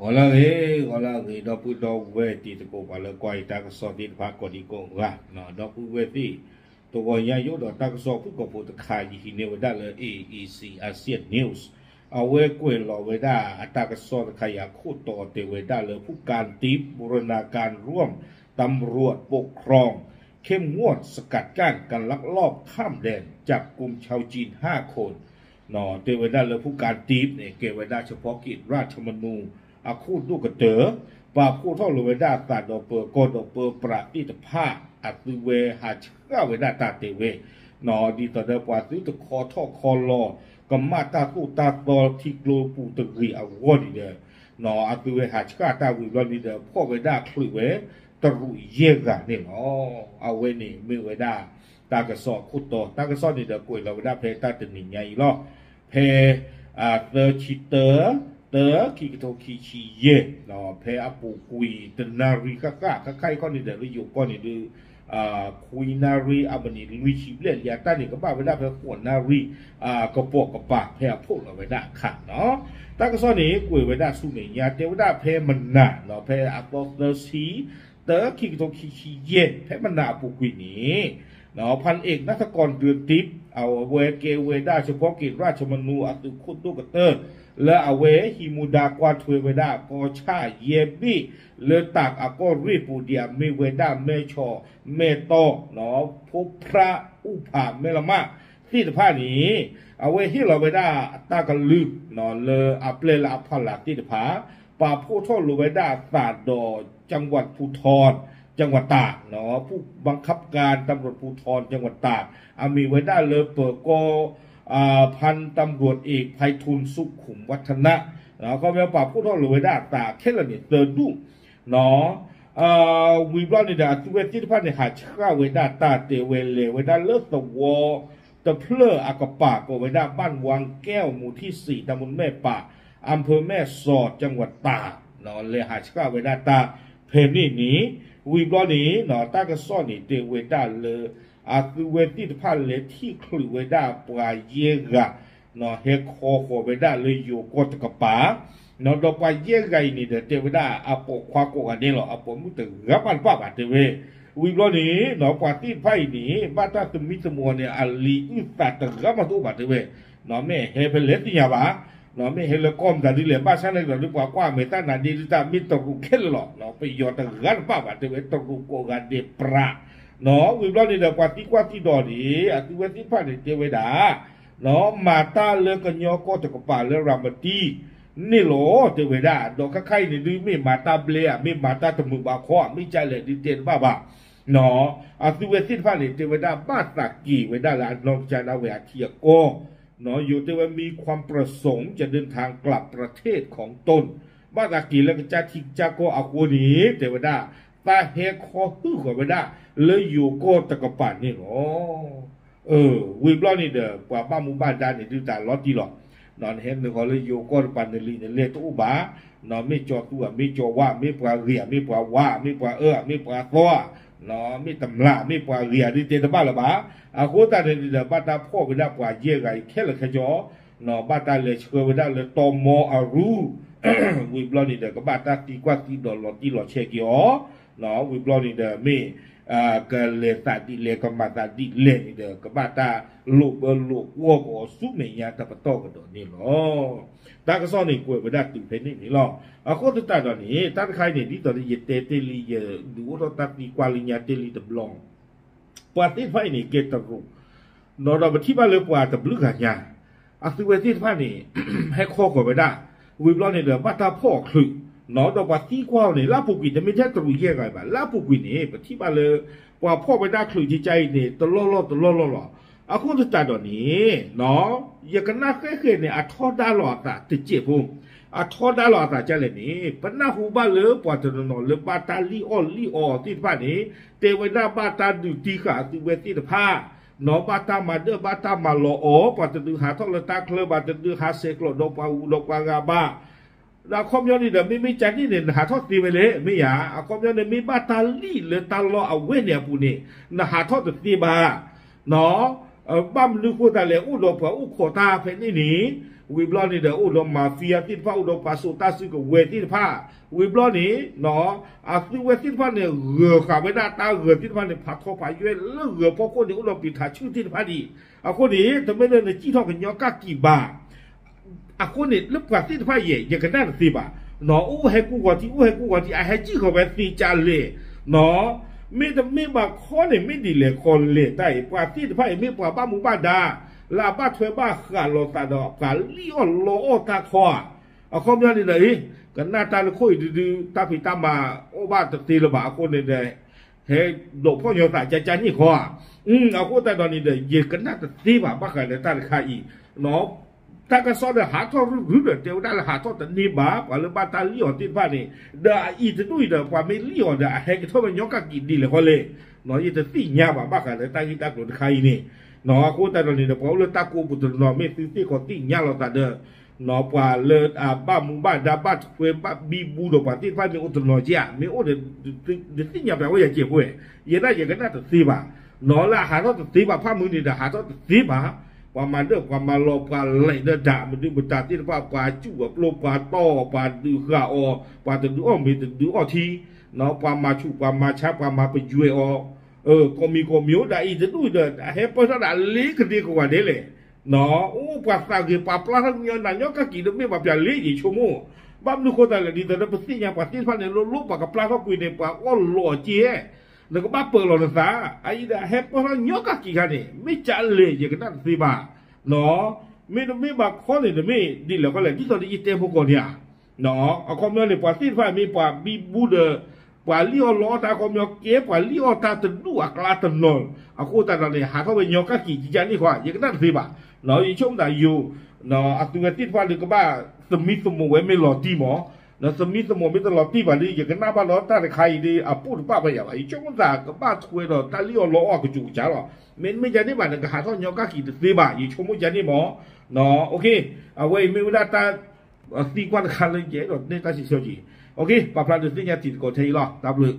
ဂီၤလၢအဂ့ၤ, ဂီၤလၢအဂ့ၤ ဒီပုၢ်ဒီဝဲၢ်တံၤသကိး ပှၤလၢကွၢ်ယတၢ်ကစီၣ်သ့ၣ်တဖၣ်ကိးဒံကိးဂၤ, ဒီပုၢ်ဝဲၢ်သ့ၣ်, တဂီၤညါယအိၣ်ဒီးတၢ်ကစီၣ်ဖုၣ်ကိာ်ဖိတခါ ယဟံးန့ၢ်ဝဲဒၣ်လၢ A A C Asian News, အဝဲကွဲးလီၤဝဲဒၣ်အတၢ်ကစီၣ်တခါအံၤအခိၣ်တီတဲဝဲဒၣ်လၢ ผู้การติ๊บ บูรณาการร่วม ตำรวจปกครอง เข้มงวดสกัดกั้นการลักลอบข้ามแดน จับกุมชาวจีนห้าคน တဲဝဲဒၣ်လၢ ผู้การติ๊บ န့ၣ် ကဲဝဲဒၣ် เฉพาะกิจราชมนู အခိၣ်ဒိၣ်ကတၢၢ် ပာ်ဖှိၣ်ထီၣ်လိာ်ဝဲဒၣ်အသးဒီးပၢၤကီၢ်ဒီးပၢပြးသ့ၣ်တဖၣ် အသုဝဲဟးဆှၣ်ဝဲဒၣ်တၢ်တဲဝဲ, ဒ်သိးဒီးပှၤသုတခီထီၣ်ခီလီၤ ကမၣ်တၢ်သိၣ်တၢ်သီထံကျိပူၤတဂ့ၤအဂီၢ်န့ၣ်ဒီး, အသုဝဲဟးဆှၣ်တၢ်ဝံၤဘျီန့ၣ်ဒီး ဖီၣ်ဝဲဒၣ်ချုးဝဲ တရူးယဲၢ်ဂၤန့ၣ်လီၤ. အဝဲန့ၣ်မ့ၢ်ဝဲဒၣ် တၢ်ကစီၣ်အခိၣ်တီ, တၢ်ကစီၣ်န့ၣ်ဒီးကွဲးလီၤဝဲဒၣ်ဖဲတၢ်တနံၤညါအံၤလီၤ. ဖဲ သၢဆံတၢ တၢ ခံကထိခံဆံယဲၢ်, ဖဲအပူၤကွံာ်တနၣ်ရံၣ်ဃၣ်ဃၣ် ခါခါအံၤခီန့ၣ်ဒီး လၢယိၤကီၢ်န့ၣ်ဒုး ခွံနၣ်ရံၣ်အမံးနံးလွံၢ်ဆံဘျဲၣ်လံ, အတၢ်န့ၣ်ကဘၣ်ဝဲဒၣ်ဖဲဃိးနၣ်ရံၣ် ကပိာ်ကပၤ ဖဲအဖီၣ်လီၤဝဲဒၣ်အခါန့ၣ်လီၤ. တၢ်ကစီၣ်န့ၣ် ကွဲးဝဲဒၣ်ဆူမဲာ်ညါ တဲဝဲဒၣ်ဖဲမနၤ, ဖဲအသီသၢဆံ တၢ ခံကထိခံဆံယဲၢ် ဖဲမနၤအပူၤကွံာ်န့ၣ် พันเอก ณัฐกร เดือนทิพย์ အဝဲကဲဝဲဒၣ် เฉพาะกิจราชมนู အသုးခိၣ်ဒိၣ်ကတၢၢ် လၢအဝဲဟံးမူဒါကွၢ်ထွဲဝဲဒၣ်ကီၢ်ဆၣ်ယဲၢ်ဘ့ၣ် လၢတၢ်အကီၢ်ရ့ၣ်ပူၤ ဒ်အမ့ၢ်ဝဲဒၣ် မဲၢ်ဆီး, မဲၢ်တီၢ်, ဖိဖြး, အူဖး, မဲၢ်လမး သ့ၣ်တဖၣ်န့ၣ် အဝဲဟ့ၣ်လီၤဝဲဒၣ်အတၢ်ကလုၢ် လၢအပျဲၢ်လၢအဖီလာ်သ့ၣ်တဖၣ် ပာ်ဖှိၣ်ထီၣ်လိာ်ဝဲဒၣ်အသးဒီး จังหวัดภูธร จังหวัดตาก ผู้บังคับการตำรวจภูธรจังหวัดตาก အမ့ၢ်ဝဲဒၣ်လၢပၢၤကီၢ် พันตำรวจเอก ไพฑูรย์ สุขุมวัฒนะ ခီဖျိပာ်ဖှိၣ်ထီၣ်လိာ်ဝဲဒၣ်အသးခဲလၢာ်န့ၣ် သၢဒူၣ် ဝံၤဘျီန့ၣ်ဒီး အသုဝဲသ့ၣ်တဖၣ်န့ၣ် ဟးဆှၣ်ဝဲဒၣ်တၢ်တဲဝဲလဲၤဝဲဒၣ်လၢသဝီ တဖျၢၣ်အကပၤကိးဝဲဒၣ် บ้านวังแก้ว หมู่ที่สี่ ตำบลแม่ปะ อำเภอแม่สอด จังหวัดตาก လဲၤဟးဆှၣ်ဝဲဒၣ်တၢ်ဖဲန့ၣ်န့ၣ် ဝံၤဘျီန့ၣ် တၢ်ကစီၣ်န့ၣ်တဲဝဲဒၣ်လၢ အသုဝဲသ့ၣ်တဖၣ်လဲၤထံၣ်ချုးဝဲဒၣ်ပှၤယဲၢ်ဂၤ ဟဲခီဃီၤဝဲဒၣ်လၢယိၤကီၢ်တကပၤ ဒီးပှၤယဲၢ်ဂၤအံၤန့ၣ်ဒီး တဲဝဲဒၣ်အပိာ်ခွါကိးဂၤဒဲးလီၤ, အပိာ်မုၣ်တဂၤမးတဘၣ်ဘၣ်တဲဝဲ, ဝံၤဘျီန့ၣ် ပှၤသ့ၣ်တဖၣ်အံၤန့ၣ် ဘၣ်တၢ်သမံသမိးန့ၣ် အလံာ်အုၣ်သးတဂၤမးတအိၣ်ဘၣ်တဲဝဲ, မ့ၢ်ဟဲဖဲလဲၣ်သ့ၣ်ညါဘၣ်, မ့ၢ်ဟဲလၢကီၢ်မတၤဒ်လဲၣ် ဘၣ်ဆၣ်န့ၣ်ကဒီးဒ်ပှၤကွၢ်မဲာ်တၢ်နါဒ့ဒ်တၢ်မ့ၢ်တရူးခဲလၢာ်လီၤ, ပယီၤတဂၤတဘၣ်ဘၣ်တဲဝဲ တရူးကိးဂၤဒဲးပြး ဝံၤဘျီန့ၣ်ဒီး ပှၤသံကွၢ်သံဒိးန့ၣ် အသုဝဲသ့ၣ်တဖၣ်န့ၣ်တဲဝဲဒၣ် မၤတၢ်လၢကညီကီၢ်တကပၤလၢရၤမတံန့ၣ်လီၤ တဲဝဲဒၣ်, ဒီးခဲခါအံၤန့ၣ်ဒုး မ့ၢ်မၤတၢ်ဘျဲဧါ မ့ၢ်မၤတၢ်တမုာ်ဘၣ်ခီ မ့ၢ်ကလဲၣ်ဒုးတဲတဘၣ်ဘၣ်, အသုဝဲသ့ၣ်တဖၣ်န့ၣ် တဲဝဲဒၣ်ဘၣ်သးက့ၤဝဲဒၣ်လၢအနီၢ်ကစၢ်ဒၣ်ဝဲအထံအကီၢ်, ယိၤတဲဝဲ มีความประสงค์จะเดินทางกลับประเทศของตน ဘၣ်သးက့ၤလၢကစၢ်ထံကစၢ်ကီၢ်အဃိန့ၣ် တဲဝဲဒၣ် သးဟဲခီဟုၣ်ဃီၤဝဲဒၣ် လၢယိၤကီၢ်တကပၤန့ၣ်လီၤ. ဝံၤဘျီန့ၣ်ဒီး ပှၤဘၣ်မူဘၣ်ဒါန့ၣ်ဒုးတၢ်လီၤတံၢ်လီၤ, နဟဲနုာ်ဃီၤလၢယိၤကီၢ်တကပၤ နလံာ်နလဲၢ်တအိၣ်ဘၣ်, မ့ၢ်ကၠီၤသူဧါ မ့ၢ်ကၠီၤဝါ မ့ၢ်ပှၤဂ့ၤဧါ မ့ၢ်ပှၤဝါ မ့ၢ်ပှၤအၢ မ့ၢ်ပှၤသီဧါ မ့ၢ်တမျၢ် မ့ၢ်ပှၤဂ့ၤဧါဒုးတဲတဘၣ်လၢၤဘၣ်. အဃိသတးန့ၣ်ဒီး ဘၣ်တၢ်ဖီၣ်ဝဲဒၣ်ပှၤယဲၢ်ဂၤအံၤခဲလၢာ်ခဲဆ့ ဘၣ်တၢ်လဲၤဆှၢဝဲဒၣ်လၢတီမီအရူ ဝံၤဘျီန့ၣ်ဒီး ကဘၣ်တၢ်သံကွၢ်သံဒိးလီၤတံၢ်လီၤဆဲးက့ၤအီၤ, ဝံၤဘျီန့ၣ်ဒီး မ့ၢ် ကလဲၤသးဒ်လဲၣ် ကမၤသးဒ်လဲၣ်န့ၣ်ဒီး ကဘၣ်တၢ်လိာ်ဘၢလိာ်ကွီၢ်က့ၤအီၤဆူမဲာ်ညါတပတီၢ်ကဒီးန့ၣ်လီၤ. တၢ်ကစီၣ်န့ၣ်ကွဲးဝဲဒၣ်တုၤဖဲန့ၣ်န့ၣ်လီၤ. အဃိသတးဒီးန့ၣ် တၢ်တခါအံၤန့ၣ် ဒ်သိးလၢယတဲတ့ၢ်လံ ယဒုးအိၣ်ထီၣ်တၢ်သံကွၢ်လၢညါတ့ၢ်လံတဘျီ ပှၤသ့ၣ်တဖၣ်အံၤန့ၣ် ကဲတရူး, ဒီးပထံၣ်ဘၣ်လၢပှၤတဘျုးဂၤညါ အသုဝဲသ့ၣ်တဖၣ်န့ၣ် ဟဲခီဃီၤဝဲဒၣ်, ဝံၤဘျီန့ၣ်ဒီး ဘၣ်တၢ်ဖီၣ်အီၤချုး, ဒီးပှၤသံကွၢ်အီၤန့ၣ် လၢအပူၤကွံာ် တမ့ၢ်ထဲတရူးယဲၢ်ဂၤအံၤဘၣ်, လၢအပူၤကွံာ်န့ၣ် ပထံၣ်ဘၣ်လၢ ပှၤဖီၣ်ဝဲဒၣ်ချုးကကါအံၤန့ၣ် တလီၢ်လီၢ်တလီၢ်လီၢ်လီၤ. အဃိသတးဒီးန့ၣ် ယကနၣ်ဃဲဃဲန့ၣ် အထီဒါလီၤအသးတစဲးဖိ, အထီဒါလီၤအသးဒ်လဲၣ်န့ၣ် ပနၢ်ဟူဘၣ်လၢပှၤတနီၤနီၤလၢဘၣ်တၢ်လံၣ်အီၣ်လံၣ်အီသ့ၣ်တဖၣ်န့ၣ် တဲဝဲဒၣ်ဘၣ်တၢ်ဒုးတံၢ်ဃာ်အသုဝဲသ့ၣ်တဖၣ်, နီၢ်ဘၣ်တၢ်မၤဒၢၣ်ဘၣ်တၢ်မၤလီၤအီၤ, ပှၤတဒုးဟးထီၣ်လၢတၢ်ချၢဘၣ်, တဒုးဟးဆဲးကျိးဒီးပှၤဂုၤဒီးပှၤဂၤဘၣ်. ဒီးအခီပညီန့ၣ်ဒီး မ့မ့ၢ်ကန့ၣ်န့ၣ် နဟးထီၣ်သ့ဝဲလဲၣ်, မ့ၢ်ယၤ, အခီပညီန့ၣ် မ့ၢ်ဘၣ်တၢ်လံၣ်လၢတၢ်လီၢ်အဝဲန့ၣ်အပူၤန့ၣ် နဟးထီၣ်တသ့ဘၣ်. နီၢ် ဘၣ်မနုၤဃိသတးလဲၣ် အိၣ်ဒီးပှၤအိၣ်ခိးတၢ်ဖဲန့ၣ်န့ၣ်, ဝံၤဘျီန့ၣ်ဒီး အိၣ်ဒီး mafia သ့ၣ်တဖၣ် အိၣ်ဒီးပှၤစိာ်တၢ်စုကဝဲၤသ့ၣ်တဖၣ်, ဝံၤဘျီန့ၣ် အသုဝဲသ့ၣ်တဖၣ်န့ၣ် ဂၢၤဃာ်ဝဲဒၣ်တၢ်ဂၢၤသ့ၣ်တဖၣ်န့ၣ် ဖးထီဖးယွဲလၢဂၢၤဖီခိၣ်န့ၣ် အိၣ်ဒီးပံာ်ထးဆူၣ်သ့ၣ်တဖၣ်ဒံး, အဃိန့ၣ် တမ့ၢ်လၢနစံၣ်ထီၣ်ကညီကၣ်ကံာ်ဘၣ် အဃိန့ၣ် လၢပှၤသ့ၣ်တဖၣ်ယဲၢ် ယကနၣ်တသ့ဘၣ်, အိၣ်ဟဲကူဂီၤထံ အိၣ်ဟဲကူဂီၤထံ အဟဲစံၣ်ဃီၤဝဲသ့ကၢ်လဲၣ်, မ့တမ့ၢ်ဘၣ်ခီန့ၣ် မ့ၢ်ဒ်လဲၣ်ခီလဲၣ်တၢ်အံၤ ပှၤသ့ၣ်တဖၣ်အံၤ မ့ၢ်ပှၤဘၣ်မူဘၣ်ဒါ လၢအဘၣ်ထွဲဘၣ်ဃးလိာ်သးဒီး ပှၤလံၣ်အီၣ်လီအီၣ်တၢ်ခီဧါ, အခီပညီန့ၣ်ဒီး ကနၣ်တၢ်လၢခိၣ်အံၤဒုဒု တၢ်ဖံးတၢ်မၤအီၣ်ဘၣ်တသ့လၢၤဘၣ် အဃိန့ၣ်ဒီး ဟဲဒိးဖီၣ်ညီသးကၢ်ကၢ်န့ၣ်ခီဧါ, အဃိသတးဒီးန့ၣ်ဒီး ယကနၣ်တသ့ဘၣ် ဘၣ်ဃးလၢတၢ်တခါအံၤ တၢ်ကစီၣ်ဒီးဟးထီၣ်ရုၢ်ရုၢ်ဒီး တဲဝဲဒၣ်လၢဟးထီၣ်တန့ၢ်ဘၣ် ပှၤလၢဘၣ်တၢ်လံၣ်အီၣ်သ့ၣ်တဖၣ်န့ၣ်, ဒီးအအံၤတဒူၣ်အံၤဒီး ပှၤမ့ၢ်လံၣ်အီၣ်ဒီး အဟဲကထီၣ်ဝဲညီကၣ်ကံာ်ဒ်လဲၣ်ဃီလဲၣ်, ယတသ့ၣ်ညါဘၣ် ဘၣ်ဃးလၢတၢ်ဂ့ၢ်တၢ်ကျိၤတခါအံၤန့ၣ်, အဃိသတးဒီးန့ၣ်ဒီး ပှၤအိၣ်လၢတၢ်ကိးပူၤတနီၤ မ့ၢ်သုသ့ၣ်ခီသ့ၣ်ညါလိာ်သးဒီး ပှၤလၢအဘၣ်မူဘၣ်ဒါ ဘၣ်ထွဲဘၣ်ဘံဘူဒီးပှၤသ့ၣ်တဖၣ်မ့ၢ်အိၣ်တနီၤက့ဧါ, မ့ၢ်အိၣ်ဒီး ဒုးသ့ၣ်ညါပှၤဝဲယၤကဲးဖိဝဲ, ယဲဒၣ်ယကနၣ်တသ့ဘၣ်, လၢအဟးထီၣ်တသ့ဘၣ် ဖၣ်မုၢ်န့ၣ်ဒီး ဟးထီၣ်တသ့ဘၣ်, ပှၤမၤဒၢၣ်ပှၤမၤလီၤ ပှၤလဲၤဒီးတၢ်မနုၤမတၤသ့ၣ်တဖၣ် ပှၤစူၣ်အပျိ ပှၤတီၢ်အီၤ ပှၤဒုးဃာ်အီၤ ပှၤတဒုးအီၣ်မ့ၤတဒုးအီထံ, ပှၤမၤဆူၣ် ပှၤမၤဆါ ပှၤမၤပယွဲအီၤ, ကိးမံၤကိးမံၤအိၣ်ဒီးအံၤတဒူၣ်ဒီး အဟဲပၢၢ်ထီၣ်ဒီးအလ့ကဒ့ကဝၤဒဲးလဲၣ်, အိၣ်ပှၤသးဂ့ၤ ပှၤပျၢ်ထီၣ်ညီနၤညီကၣ်ကံာ်ဒီးမ့ၢ်ဘၣ်ပျၢ်လ့ ယဆိကမိၣ်, ဘၣ်မနုၤဃိသတးလဲၣ် ဒ်သိးဒီးပသ့ၣ်ညါပှၤသ့ၣ်တဖၣ်န့ၣ် လိၤလိၤ ပှၤကပျၢ်ထီၣ်ကွံာ်န့ၣ် ပှၤအီၣ်လီၤအီၤက့, နကဘၣ်ပၢၢ်လီၤနသး, အအံၤဒီးအဟဲပၢၢ်ထီၣ်ညီကၣ်ကံာ်ခါန့ၣ် မ့ၢ်ကၢ်လဲၣ် ယကနၣ်တသ့ဘၣ်, မ့တမ့ၢ်ဘၣ်ခီန့ၣ် တမ့ၢ်ဒ်လဲၣ်ဃီလဲၣ် ဒ်သိးဒီးယတဲဖိကီၢ်န့ၣ်ဧါ, အခီပညီန့ၣ် ပှၤသ့ၣ်တဖၣ်မ့ၢ်ပှၤဘံဘူဒီး ပှၤလံၣ်အီၣ်လီအီၣ်တၢ်အခီပညီ ကဲပှၤလံၣ်အီၣ်တၢ်တဒူၣ်အကျါတနီၤ, အဃိသတးဒီးန့ၣ် ဟးထီၣ်ဝဲညီကၣ်ကံာ်ကကန့ၣ်ဃီ ယကနၣ်တသ့ဘၣ်, ယဆိကမိၣ်သးယိၤ, အသုဝဲသ့ၣ်တဖၣ်ဒီးကဘၣ်သမံသမိးဝဲမ့ၢ်လီၤတံၢ်မး, သမံသမိးမ့ၢ်တလီၤတံၢ်ဘၣ်ဒီး ယကနၣ်ဘၣ်ဒီးတၢ်တခါအံၤဒီး အပိၢ်တပၣ်ဘၣ်ယၤဘၣ်, ယဆိကမိၣ်သးကဘၣ်ထွဲဒီးတၢ်လံၣ်အီၣ်လီအီၣ်အကစူးကစၢ်လီၤ, မ့တမ့ၢ်ဒ်န့ၣ်ဘၣ် နကဟးထီၣ်ညီကၣ်ကံာ်တသ့ဘၣ် ယဆိကမိၣ်ဒ်န့ၣ်မး, အဝဲအံၤမ့ၢ်ဝဲဒၣ်တၢ် သံကွၢ်တခါလၢယအဲၣ်ဒိးနဲၣ်တၢ်စံးဆၢက့ၤ, ပာ်ဖျါဒုးသ့ၣ်ညါတံၤသကိးထဲအံၤလီၤ တၢ်ဘျုး